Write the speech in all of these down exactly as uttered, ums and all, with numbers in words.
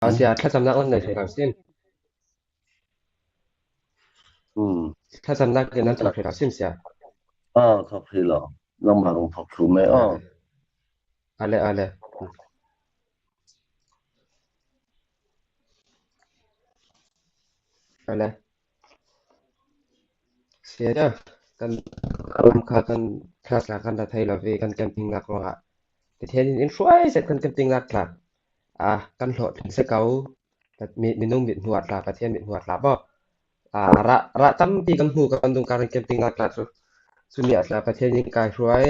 A, sia, thlacamnak nan nei thei lo sin. Hmm. Thlacamnak ke nan thok thei lo sin, sia. Ah, thok thei lo. Nangmah rung thok thum e, ah. Ale, ale. Ale. Sia dah, kan, kan kha kan class la kan la thei lo ve, kan camping nak ruangah. Pathian in in hruai set kan camping nak tla. Ah, kan hlawh thlen se ko. Mi, minung mit hnuah tla, Pathian mit hnuah tla bo. Ah, rah, rah tampi kan hmu kan dung kan camping nak tla cu. Cumi ah tla Pathian in kai hruai.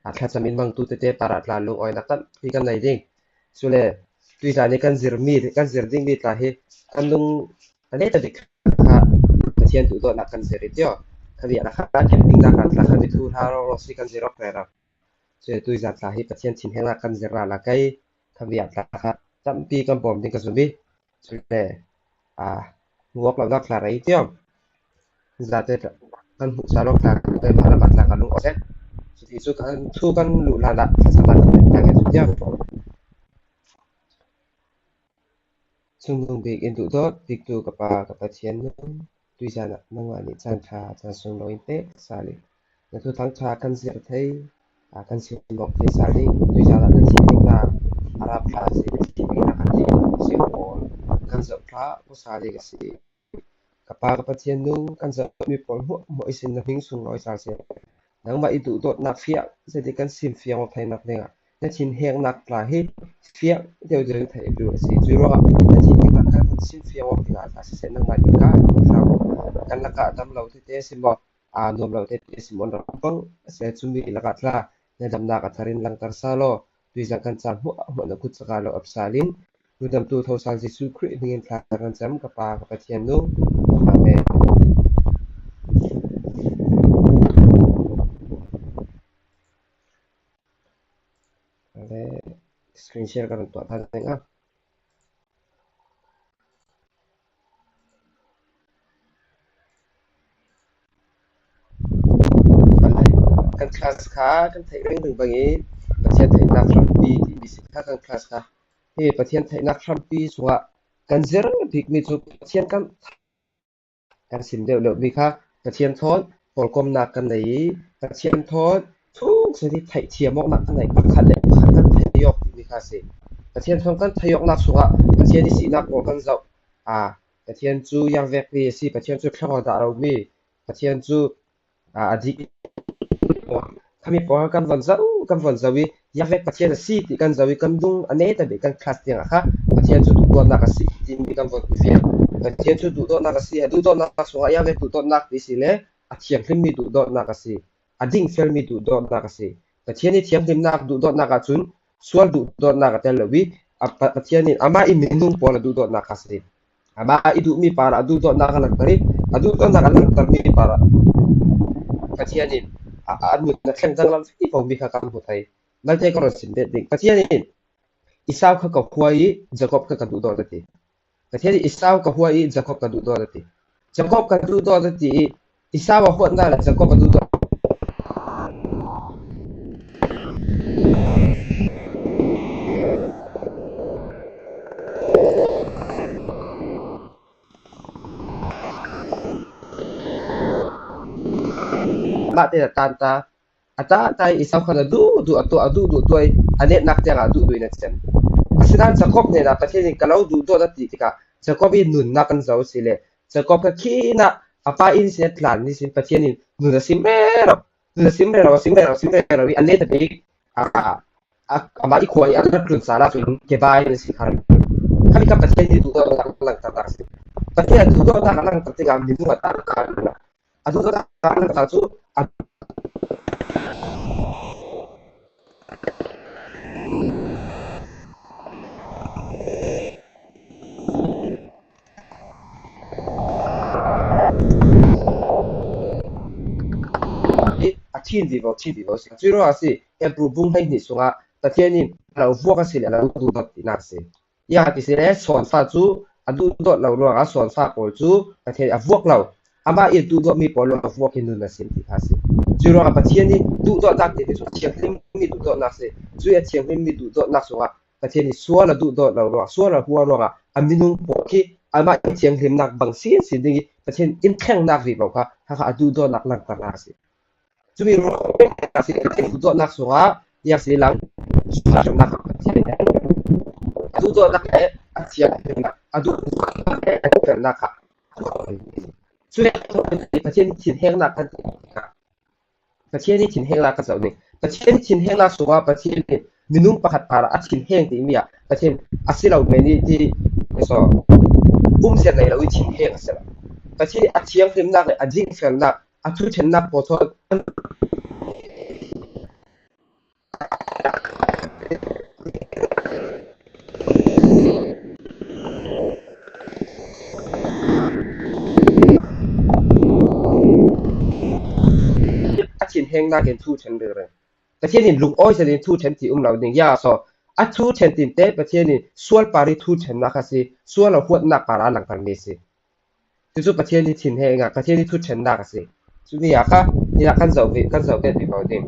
Ah, thlacam in mangtu tete parah tla lungawinak tampi kan nei ding. Cule tuizan i kan zirmi, kan zir dingmi tla hi kan lung a neta bik kha Pathian duhdawtnak kan zir i tio. Kha viah kha camping nak tla kha mi thu hla rawng rawng si kan zir awk rero. Cule tuizan tla hi Pathian thinhengnak kan zir rala kei kha viah tla kha tampi kan bawm ding ka zumi. Cule, ah, nguak lo nak tla rei tiam. Zate kan hmuh sa lo tla, kan hmuh sa lo tla kan lung awset. Cuti cu kan thu kan luh lala, sa sa kan tla kan tiam. Chungnung bik in duhdawt biktu ka Pa, ka Pathian nung, tuizan ah nangmah nih caan ṭha caan sung lo in pek sal i na thuthang ṭha kan zir thei, aa, kan simmawh thei sal ding, tuizan ah na thih ding hna a rap hna si, na thih ding hna kan ding si pawl kan zoh hlah ko sal ding a si. Ka Pa, ka Pathian nung, kan zohmi pawl hmuahhmuah ihsin na hming sung lawi sal seh. Nangmah i duhdawtnak fiang zet i kan sim fiang awk theinak dingah na thinhengnak tla hi fiang deuhdeuh theih a si. Cuih ruangah na thinhengnak kan hun sim fiang awk dingah tla siseh, nangmah nih kan hlau. Kan lakah dam lo tete si maw, aa, nuam lo tete si maw, rak pang a si ahcun mi lakah tla na damnak a thar in langter sal law, tuizan kan caan hmuahhmuah na kut cakah lo ap sal in, Hnudamtu thosal Jesuh Khrih hmingin thla kan cam, ka Pa, ka Pathian nu. Amen. Ale, screen share kan tuah ta ding a. Kan class kha kan theih ringring bangin Pathian theihnak hrampi timi si kha kan class kha. Hi Pathian theihnak hrampi sungah kan zir bikmi cu Pathian kan, kan sim deuh deuhmi kha Pathian thawn pawlkomnak kan nei i Pathian thawn thuk zet i theihthiam awknak kan nei, pakhat le pakhat kan thei awk timi kha a si. Pathian thawn kan thei awknak sungah Pathian i sinak pawl kan zoh. Aa, Pathian cu ziangvekmi a si, Pathian cu thleng aw dah lomi, Pathian cu, aa, a dih. Khami pawl kan von zoh, kan von zoh i ziangvek Pathian a si ti kan zoh i kan lung a neta bik kan class tiangah kha Pathian cu duhdawtnak a si timi kan von fiang. Pathian cu duhdawtnak a si, a duhdawtnak sungah ziangvek duhdawtnak ti si le a thianghlimmi duhdawtnak a si, a dingfelmi duhdawtnak a si. Pathian i thianghlimnak duhdawtnak ahcun sual duhdawtnak a tel lo i, a Pa-, Pathian in amah i minung pawl a duhdawtnak kha a si. Amah i duhmi parah a duhdawtnak a langhter i, a duhdawtnak a langhtermi parah Pathian in a, a nun a thleng danglam vivo mi kha kan hmu thei. Malte ka rawn sim bet ding. Pathian in Esau kha ka hua i Jakob kha ka duhdawt a ti. Pathian in Esau ka hua i Jakob ka duhdawt a ti. Jakob ka duhdawt a ti i Esau a huatnak le Jakob a duhdawt. Mah te a tan ta. A ta ta i Esau khan a duh duh a tuah, a duh duh tuah i a netnak tiangah a duh duh in a cem. Asinain Jakob hnenah Pathian in ka lo duhdawt a ti tikah Jakob i nunnak kan zoh a si le Jakob kha khinah a pa inn sin a tlan ni sin Pathian in nun a sim rero. Nun a sim rero, a sim rero, a sim rero i a let a bik, a, a, amah i khua i a rak tlun sal ahcun kebai in a si kha. Khami kha Pathian i duhdawtnak a langternak a si. Pathian duhdawtnak a langter tikah minung a tar kha. A duhdawtnak a langter cu a a thin vivo, thin vivo si. Cuih ruangah a si. Hebru bung hleihnih sungah Pathian in a lo vuak a si le a lo duhdawt tinak a si. Ziangah ti si le sawnfa cu a duhdawt lo ruangah sawnfa pawl cu Pathian a vuak lo. Amah i duhdawtmi pawl ruangah vuak i nun a sim ti kha a si. Cuih ruangah Pathian i duhdawtnak timi cu a thianghlimmi duhdawtnak a si. Cuih a thianghlimmi duhdawtnak sungah Pathian i sual a duhdawt lo ruangah, sual a hua ruangah a minung pawl khi amah i thianghlimnak bang sinsin ding i Pathian in thlengnak vivo kha, kha, kha a duhdawtnak langternak a si. Cumi ruang a si, Pathian duhdawtnak sungah, ia si lang, a duhdawtnak le a thianghlimnak, a duhdawtnak le a thianghlimnak kha. Cumi Pathian thinhengnak kan ti kha. Pathian i thinhengnak ka zoh ding. Pathian i thinhengnak sungah Pathian in minung pakhat parah a thinheng timi ah Pathian a si lo men i ti so umzia nei lo i thinheng a si lo. Pathian i a thianghlimnak le a dingfelnak, a thuṭhennak pawl thawn a thinhengnak in thuṭhen ringring. Pathian in lungawi zet in thuṭhen ti um lo ding. Ia so a thuṭhen tinte Pathian in sual par i thuṭhennak a si, sual a huatnak parah a langtermi a si. Cucu Pathian i thinhengnak, Pathian i thuṭhennak a si. Cumi a kha, hinah kan zoh ve, kan zoh ve vivo ding.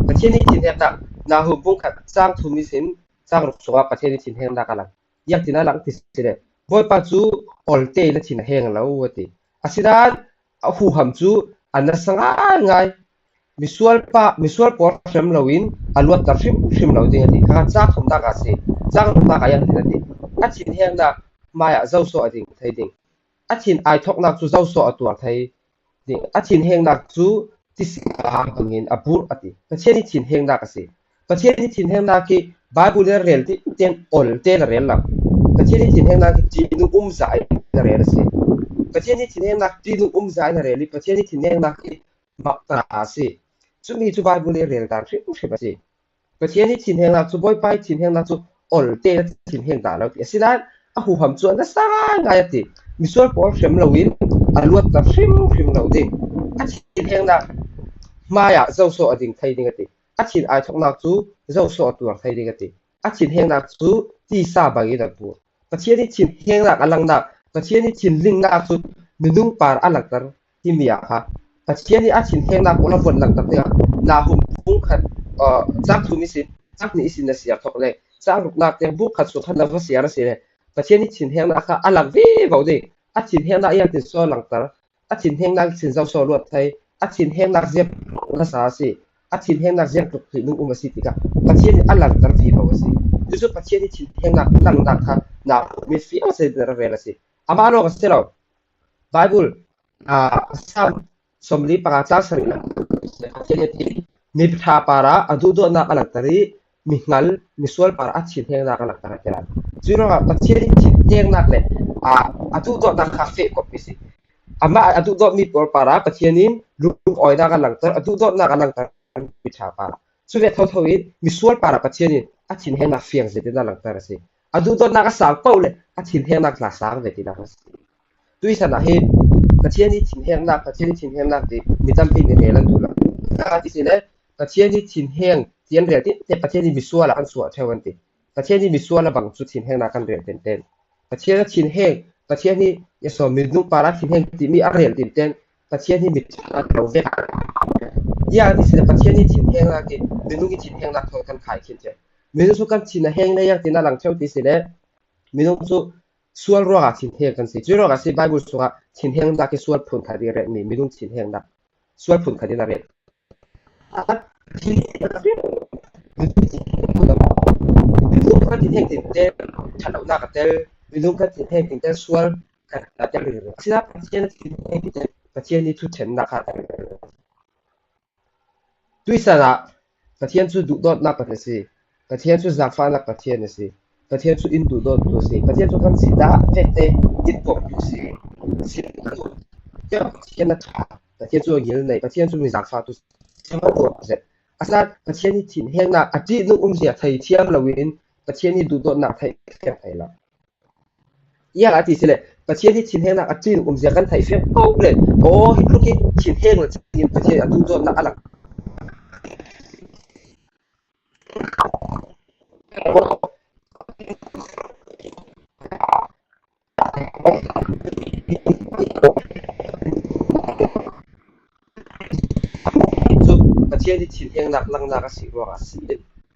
Pathian i thinhengnak, Nahum bung khat cang thum ihsin cang ruk sungah Pathian i thinhengnak a lang. Iangtin a lang ti si le, Bawipa cu ol tein a thinheng lo a ti. Asinain a huham cu a nasa ngaingai. Misual pa, misual pawl hrem loin a luatter hrimhrim lo ding a ti. Kha cang thumnak a si. Cang ruknak ah iangtin a ti. A thinhengnak hmaiah zoso a ding thei ding. A thin aithoknak cu zoso a tuar thei ding. A thinhengnak cu tisi a bangin a burh a ti. Pathian i thinhengnak a si. Pathian i thinhengnak hi Baibal in a rel ti ten ol tein a rel lo. Pathian i thinhengnak hi ṭihnung umza in a rel a si. Pathian i thinhengnak ṭihnung umza in a rel i Pathian i thinhengnak hi makta a si. Cumi cu Baibal in a rel dan hrimhrim a si. Pathian i thinhengnak cu, Bawipa i thinhengnak cu ol tein a thinheng dah lo ti. Asinain a huham cu a nasa ngaingai a ti. Misual pawl hrem loin a luatter hrimhrim lo ding. A thinhengnak hmaiah zoso a ding thei ding a ti. A thin aithoknak cu zoso a tuar thei ding a ti. A thinhengnak cu tisa bangin a burh. Pathian i thinhengnak a langnak, Pathian i thinlingnak cu minung par a langter timi a kha Pathian i a thinhengnak pawl a von langter tikah Nahum bung khat, aa, cang thum ihsin, cang hnih ihsin na siar thok le, cang ruknak tiang bung khat sung khan na va siar a si le, Pathian i thinhengnak kha a lang vivo ding. A thinhengnak iangtin so langter, a thinhengnak ihsin zoso luat thei, a thinhengnak ziangtluk nasa a si, a thinhengnak ziangtluk ṭihnung um a si tikah Pathian in a langter vivo a si. Cucu Pathian i thinhengnak langnak kha Nahum in fiang zetin a rel a si. Amah lawng a si lo. Baibal, aa, Salm sawmli panga cang sarih lam Pathian in a ti, miṭha parah a duhdawtnak a langter i mihngal, misual parah a thinhengnak a langter a ti lai. Cuih ruangah Pathian i thinhengnak le, aa, a duhdawtnak kha feh kawpmi si. Amah a duhdawtmi pawl parah Pathian in lungawinak a langter, a duhdawtnak a langter miṭha parah. Cuvek thotho in misual parah Pathian in a thinhengnak fiang zetin a langter a si. A duhdawtnak a sang paoh le a thinhengnak tla sang ve tinak a si. Tuihsan ah hin Pathian i thinhengnak, Pathian i thinhengnak ti mi tampi nih rel an duh lo. Ka ti si le Pathian i thinheng ti an rel tinte Pathian i misual ah an suah ṭheu an ti. Pathian i misual a bang cu thinhengnak kan rel tenten. Pathian a thinheng, Pathian i, ia so, minung parah thinheng timi a rel tenten Pathian hi mi ṭha lo ve. Ia ti si le Pathian i thinhengnak hi minung i thinhengnak thawn kan khai khin ṭheu. Minung cu kan thin a heng le iangtin a lang ṭheu ti si le minung cu sual ruangah thinheng kan si. Cuih ruangah si Baibal sungah thinhengnak hi sual phun khat i retmi, minung thinhengnak sual phun khat in a ret. Minung kan thinheng tinte ṭhatlonak a tel, minung kan thinheng tinte sual kan a tel ringring. Asinain Pathian a thinheng tinte Pathian i thuṭhennak kha a tel ringring. Tuihsan ah Pathian cu duhdawtnak Pathian a si. Pathian cu zaangfahnak Pathian a si. Pathian cu in duhdawttu a si. Pathian cu kan si dah vekte in pawngtu a si. Pathian a ṭha. Pathian cu a ngilnei. Pathian cu mi zaangfahtu a si. Asinain Pathian i thinhengnak a ṭihnung umzia thei thiam loin Pathian i duhdawtnak theih fiang thei lo. Ia a ti si le Pathian i thinhengnak a ṭihnung umzia kan theih fiang paoh le, aw, hi tluk hi thinheng le cingin Pathian a duhdawtnak a lang. Cu Pathian i thinhengnak langnak a si ruangah a si.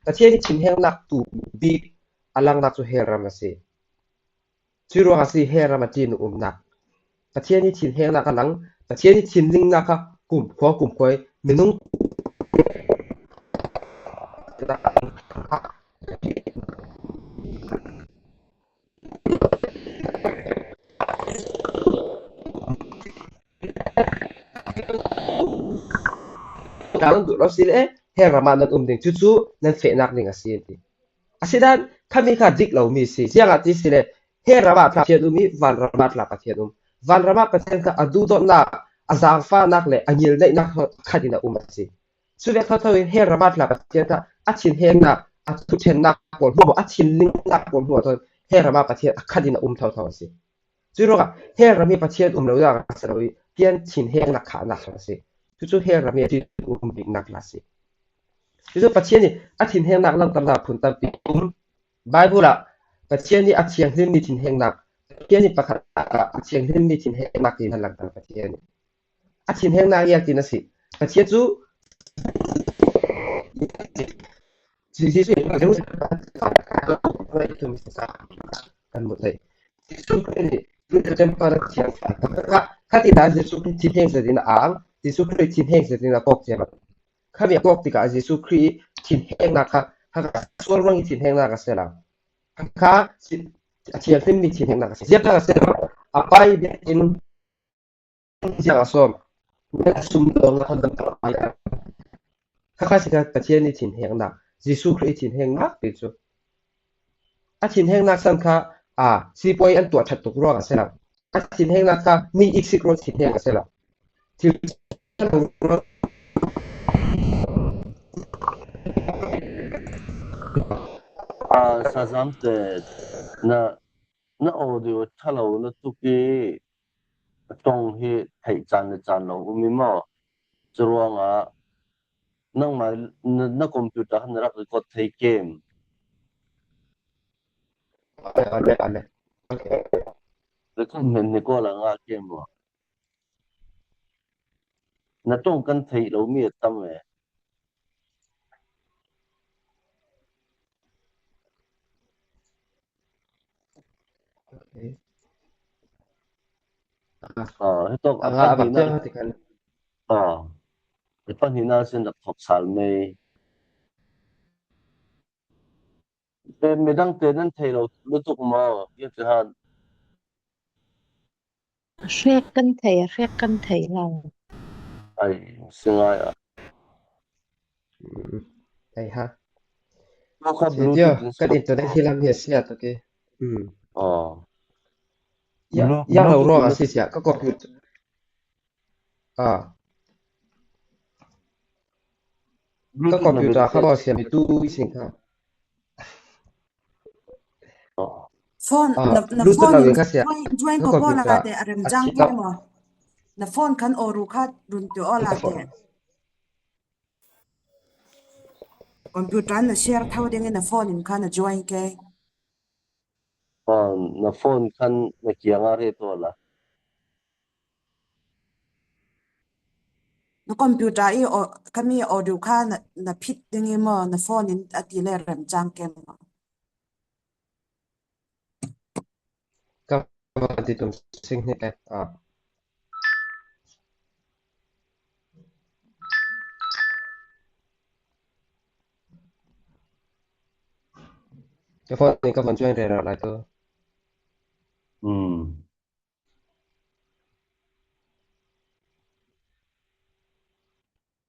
Pathian i thinhengnak tu bik a langnak cu hell ram a si. Curuangah si hell ram a ṭin umnak. Pathian i thinhengnak a lang, Pathian i thinlingnak kha kumkhua kumkhua i minung Nan duh lo si le, hell ramah nan um ding, cucu nan fehnak ding a si, an ti. A si dan, khami kha dik lo mi si. Ziangahtile, hell ramah tla Pathian um i, van ramah tla Pathian um. Van ramah Pathian kha a duhdawtnak, a zaangfahnak le a ngilneihnak khat in a um a si. Cuvek thotho in hell ramah tla Pathian kha a thinhengnak, a thuṭhennak pawl hmuahhmuah, a thinlingnak pawl hmuahhmuah thawn hell ramah Pathian a khat in a um thotho a si. Curuangah hell ram hi Pathian um lonak a si lo i, Pathian thinhengnak khahnak a si. Cucu hell ram hi a ṭin um biknak a si. Cucu Pathian nih a thinhengnak langhternak phun tampi um. Bible ah Pathian nih a thianghlim mi thinhengnak, Pathian nih pakhat a thianghlim mi thinhengnak tiin a langhter Pathian nih. A thinhengnak i a kin a si. Pathian cu Jesuh kan hmu thei. Jesuh Khrih nih Jerusalem temple a thiang kha, kha ti dan Jesuh Khrih thinheng zetin a ang, Jesuh Khrih thinheng zetin a kawk cia. Khami a kawk tikah Jesuh Khrih thinhengnak kha, kha sual ruang i thinhengnak a si lo. Kha si, a thianghlim mi thinhengnak a si. Ziaptak a si lo. A pai biakin ziang a sawm. Sum dong a hon dam tak a pai. Kha kha si kha Pathian i thinhengnak. Jesuh Khrih i thinhengnak ti cu. A thinhengnak san kha, a, sipuai an tuah ṭhat tuk ruang a si lo. A thinhengnak kha mi iksik ruang thinheng a si lo. Thil Ah, sazam te na, na audio ṭha lo na tuk i, a ṭong hi theih caan le caan lo um i maw? Curuangah nangmah na, na computer kha na rak record thei kem? Ale, ale, ale. Record men ni ko la nga kem maw? Na ṭong kan theih lo mi a tam e. Okay. Ah, hi tawk a, a nga a pahnih nak, ah, hi pahnihnak sin rak thawk sal mei. Midang te nan thei lo lutuk maw? Ia ti han. Hrek kan thei, hrek kan thei lo. Ai, si ngai a. Ai ha. Kan internet hi lam hi a si a tuk i. Ya, ya lo ruang a si sia, ka computer. Ah. Ka computer kha lo siam i tu i sing kha. Phone, ah, na, na Bluetooth phone lo in kha sia. Join, join ko ko la ka te a rem jang ke mo. Na phone khan oru kha run tu o la te. Computer na share thau ding na phone in khan na join ke. Phone, na phone khan na kiang a re to la. Na computer i o, kami audio kha na, na phit ding i maw, na phone in a ti le rem cang kem maw? Ka va ti tum sing hi te. Ah. Ka phone ni ka phone chuang rero lai tu. Hmm.